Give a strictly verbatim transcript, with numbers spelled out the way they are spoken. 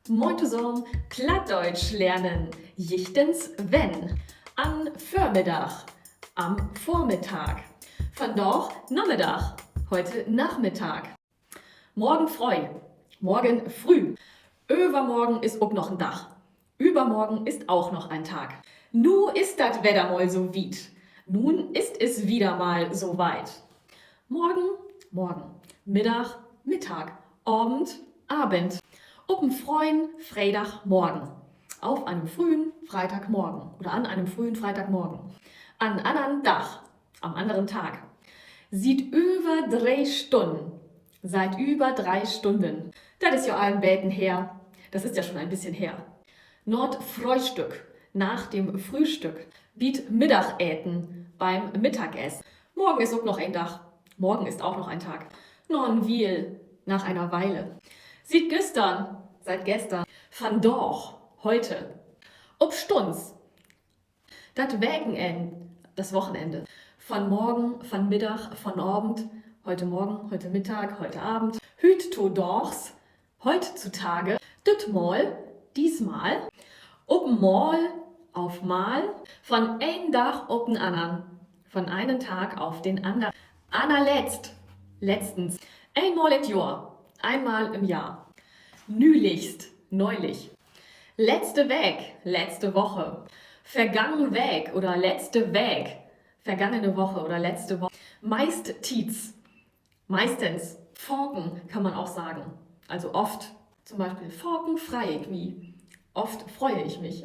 Moin tosamen, Plattdeutsch lernen. Jichtens wenn. An Vörmiddag, am Vormittag. Vandaag Namiddag, heute Nachmittag. Morgen fröh, morgen früh. Övermorgen is ok noch en Dag. Übermorgen ist auch noch ein Tag. Nu is dat wedder mal so wiet. Nun ist es wieder mal so weit. Morgen, morgen. Middag, Mittag. Avend, Abend. Op en fröhen Freedagmorgen. Auf einem frühen Freitagmorgen oder an einem frühen Freitagmorgen. An annern Dag, am anderen Tag. Siet över dree Stunnen, seit über drei Stunden. Dat is ja al en beten her. Das ist ja schon ein bisschen her. Na't Fröhstück, nach dem Frühstück. Bi't Middageten, beim Mittagessen. Morgen is ok noch en Dag. Morgen ist auch noch ein Tag. Na en Wiel, nach einer Weile. Siet güstern, seit gestern. Vandaag, heute. Opstunns, dat Wekenenn, das Wochenende. Vanmorgen, vanmiddag, vanavend, heute Morgen, heute Mittag, heute Abend. Hüüttodaags, heutzutage. Dütmal, diesmal. Op en Mal, auf mal. Van een Dag op den annern. Von einem Tag auf den anderen. Annerletzt, letztens. Eenmal in't Johr, einmal im Jahr. Nülichst, neulich. Letzte Week, letzte Woche. Vergangen Week oder letzte Week, vergangene Woche oder letzte Woche. Meisttiets, meistens. Faken kann man auch sagen, also oft. Zum Beispiel, faken frei ik mi. Oft freue ich mich.